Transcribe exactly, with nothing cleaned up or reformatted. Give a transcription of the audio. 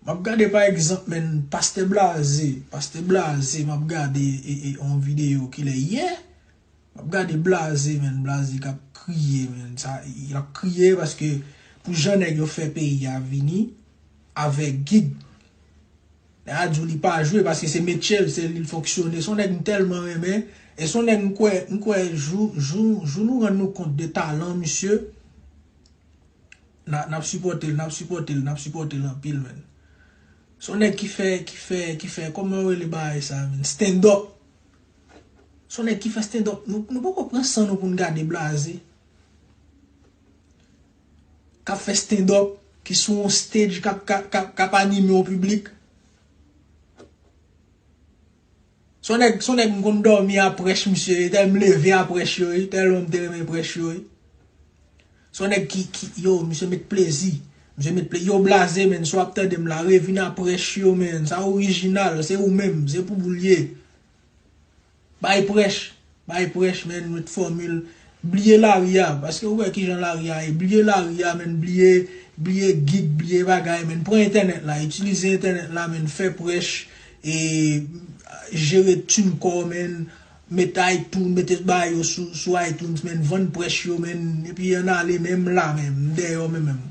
M ap gade pa egzanp, menn, pastè Blaze, pastè Blaze, m ap gade e, e, yon videyo kilè yè. M ap gade Blaze, menn, Blaze k ap kriye, menn. Sa, l ap kriye paske pou jan nèg yo fè peyi a vini avèk gig. Nèg a di w li pa jwe paske se metye l, se li l fonksyone. Se yon nèg m tèlman renmen. E se yon nèg m kwè, m kwè jou, jou, jou nou rann nou kont de talan misye, n a, n ap sipòte l, n ap sipòte l, n ap sipòte l anpil, menn. Se yon nèg ki fè, ki fè, ki fè, kòman yo rele bagay sa, menn? Stand up. Se yon nèg ki fè stand up. Nou, nou poko pran san nou pou n gade Blaze k ap fè stand up, ki sou yon stage, k ap, k ap, k ap, k ap anime yon piblik. Se yon nèg, se yon nèg m konn dòmi a prèch misye, tèl m leve a prèch yo, wi, tèlman m te renmen prèch yo, wi. Se yon nèg ki, ki, yo, misye met plezi. Misye met plezi. Yo, Blaze, menn, si w ap tande m la, revin a prèch yo, menn. Sa orijinal, se ou menm, se pou ou l ye. Bay prèch, bay prèch, menn, met fòmil. Bliye lari a, paske ou wè kijan lari a ye. Bliye lari a, menn, bliye, bliye gig, bliye bagay, menn. Pran entènèt la, itilize entènèt la, menn, fè prèch, e jere TuneCore, menn, met iTunes, mete bagay yo sou, sou iTunes, menn, vann prèch yo, menn, epi ann ale menm la menm, m dèyè w menm menm.